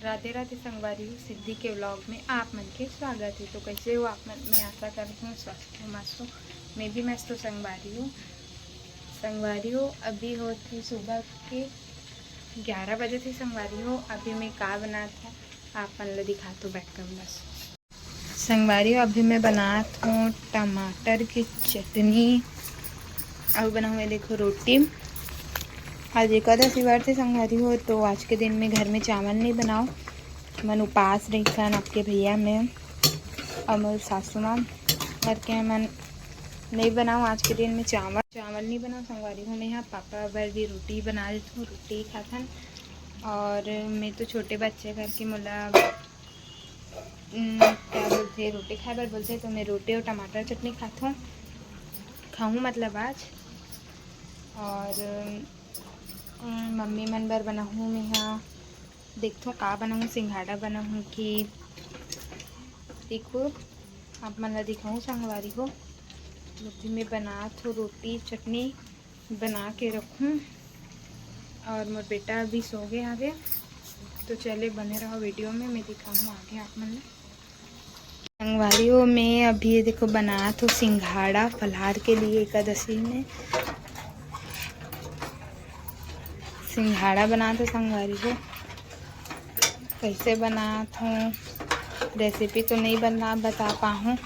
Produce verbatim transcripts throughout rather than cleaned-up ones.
राधे राधे संगवारी हो, सिद्धि के व्लॉग में आप मन के स्वागत हे। तो कइसे हो आप मन? मैं आशा करत हूँ स्वस्थ हो, मस्त हो। मैं भी मस्त हो संगवारी हो। संगवारी हो, अभी होत हे सुबह के ग्यारह बजे थे संगवारी हो। अभी मैं का बनात हूँ आप मन ल दिखात हूँ बैक कैमरा से। संगवारी हो, अभी मैं बनात हूँ टमाटर की चटनी अउ बनाहूँ ये देखो रोटी। आज एकादशी व्रत हे संगवारी हो, तो आज के दिन में घर में चावल नहीं बनाओ। मन उपास रहिथन आपके भैया मैं अउ मोर सासू माँ करके मन नहीं बनाओ आज के दिन में चावल। चावल नहीं बनाओ संगवारी हो, मैं यहाँ पापा बर भी रोटी बना देती हूँ, रोटी खाथन। और मैं तो छोटे बच्चे करके मोला उम, क्या बोलथे, रोटी खाए बर बोलथे, तो मैं रोटी अउ टमाटर चटनी खाथों, खाहूँ मतलब आज। और, उम, मम्मी मन बर बनाहूँ मैं हा, देखथों का बनाहूँ, सिंघाड़ा बनाहूँ कि देखो, आप मन ला दिखाहूँ संगवारी हो। अभी मैं बनात हूँ रोटी चटनी, बना के रखूँ। और मोर बेटा अभी सो गे हवे, तो चले बने रहो वीडियो में, मैं दिखाहूँ आगे आप मन ला। संगवारी हो, मैं अभी ये देखो बनात हूँ सिंघाड़ा फलाहार के लिए एकादशी में। सिंघाड़ा बनात हूँ संगवारी हो, कइसे बनात हूँ, रेसिपी तो नहीं बना बता पाहूँ।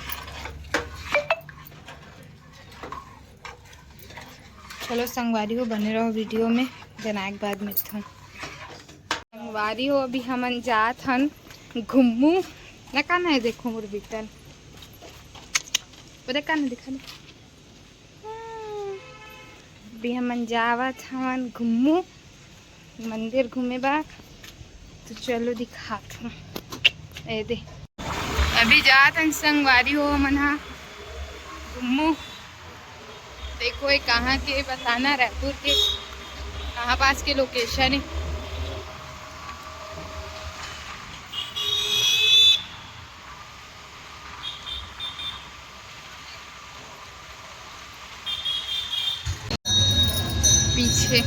चलो संगवारी हो, बने रहो वीडियो में, बनाए के बाद मिलथन। संगवारी हो, अभी हमन जात हन घुम्मू। ना का ना हे, देखो मोर बेटा ल। वो देख का ना दिखा दे। अभी हमन जावत हवन घुम्मू। मंदिर घूमे बर। तो चलो दिखात हूँ। ए दे, अभी जात हन संगवारी हो हमन हा घुम्मू। देखो ये कहाँ के बताना, रायपुर के कहाँ पास के लोकेशन है। पीछे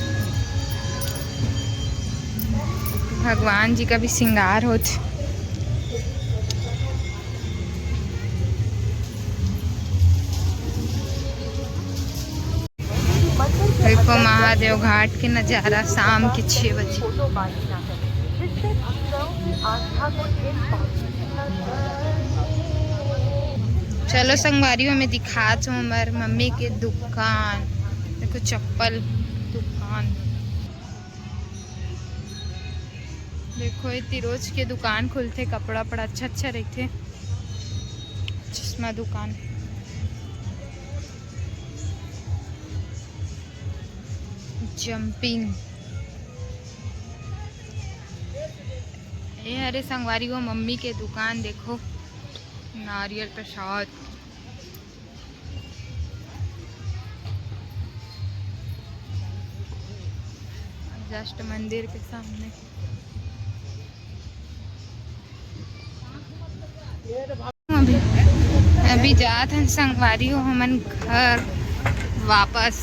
भगवान जी का भी श्रृंगार होत। देखो महादेव घाट के नजारा शाम के छः बजे। चलो संगवारी हो, मैं दिखात हूँ हमर मम्मी के दुकान। देखो चप्पल दुकान, देखो ये तिरोज के दुकान खुलथे, कपड़ा वपड़ा अच्छा अच्छा रहिथे। चश्मा दुकान, जंपिंग। ये हरे संगवारी हो मम्मी के दुकान, देखो नारियल प्रसाद। जस्ट मंदिर के सामने। अभी, अभी जात हन संगवारी हो हमन घर वापस।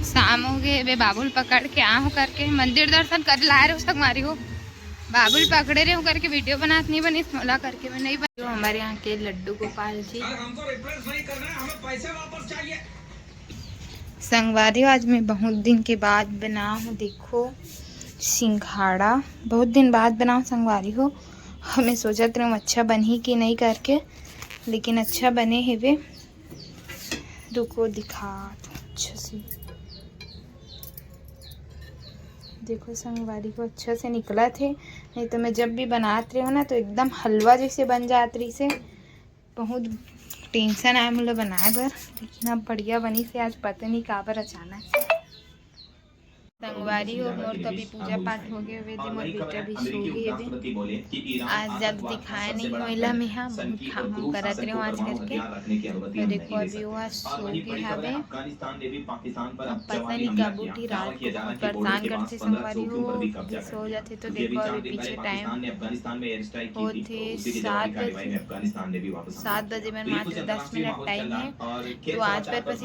शाम हो गे, बे बाबू ल पकड़ के आहूँ करके मंदिर दर्शन कर लाए रहो संगवारी हो। बाबू ल पकड़े रहे हूँ करके वीडियो बनात नहीं बनिस, मोला करके मैं नहीं बनी। जो हमारे यहाँ के लड्डू गोपाल जी। सर, हमको रिप्लेस नहीं करना है, हमें पैसे वापस चाहिए। संगवारी हो, आज मैं बहुत दिन के बाद बना हूँ, देखो सिंघाड़ा, बहुत दिन बाद बना हूँ संगवारी हो। हमें सोचत रहे अच्छा बनही कि नहीं करके, लेकिन अच्छा बने हेवे। रुको दिखात हूँ अच्छा से। देखो संगवारी हो, अच्छा से निकलत हे, नहीं तो मैं जब भी बनात रहे हूँ ना तो एकदम हलवा जैसे बन जात रहिसे। बहुत टेंशन आए मोला बनाए बर, लेकिन अब बढ़िया बनिसे। आज पता नहीं काबर अचानक से। संगवारी हो, मोर तो अभी पूजा पाठ हो गए हुए थे, मोर बेटा भी सो गए थे। आज जब दिखाया नहीं महिला में हाँ बहुत काम करत रहे आज करके। तो देखो अभी वो आज सो गए हवे। अब पता नहीं कब उठी, रात को बहुत परेशान करथे संगवारी हो, भी सो जाथे। तो देखो अभी पीछे टाइम होत हे सात बजे, सात बजे में मात्र दस मिनट टाइम है। तो आज पर बस